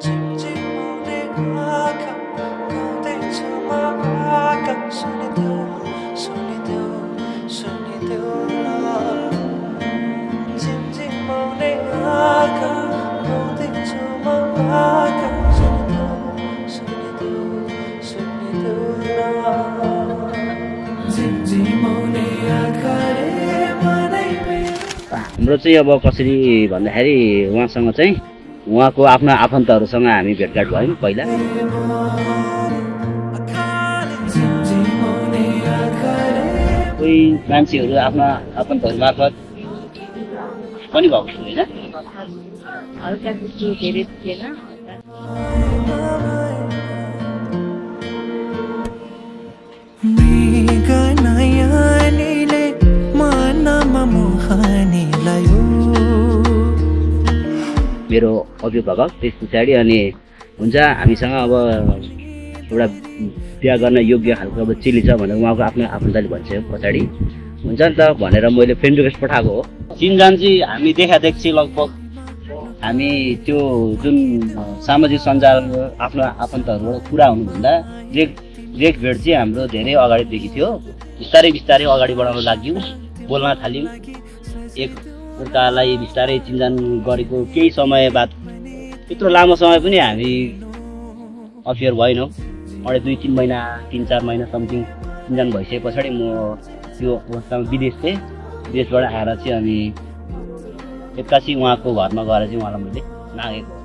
झिमझिमाउने आँखा गाउँदैछु म भाका सुनिदेऊ सुनिदेऊ सुनिदेऊ न झिमझिमाउने आँखा गाउँदैछु म भाका सुनिदेऊ सुनिदेऊ सुनिदेऊ न झिमझिमाउने आँखाले मनै हाम्रो चाहिँ अब कसरी भन्दाखेरि उहाँसँग चाहिँ उहाँको आफ्ना आफन्तहरूसँग हामी भेटघाट भयौँ पहिला। कोही मान्छेहरू आफ्ना आफन्तहरू मार्फत पनि भएको थियो होइन। हल्का त्यस्तो धेरै थिएन। मेरो अभिभावक त्यस पछाडि अनि हुन्छ हामीसँग अब एउटा बिहा गर्न योग्य खालको अब चेली छ भनेर उहाँको आफ्नो आफन्तले भन्छ पछाडि हुन्छ नि त भनेर मैले फ्रेन्ड रिक्वेस्ट पठाएको हो। चिनजान चाहिँ हामी देखादेख चाहिँ लगभग हामी त्यो जुन सामाजिक सञ्जाल आफ्नो आफन्तहरूबाट कुरा हुनुभन्दा रेख भेट चाहिँ हाम्रो धेरै अगाडिदेखि थियो। बिस्तारै बिस्तारै अगाडि बढाउन लाग्यौँ, बोल्न थाल्यौँ, एक अर्कालाई बिस्तारै चिन्जान गरेको केही समय बाद त्यत्रो लामो समय पनि हामी अफेयर भएनौँ। अढाई 2-3 महिना 3-4 महिना समथिङ चिन्जान भइसके पछाडि म त्यो अवस्थामा विदेश थिएँ। विदेशबाट आएर चाहिँ अनि एक्कासी उहाँको घरमा गएर चाहिँ उहाँलाई मैले मागेको।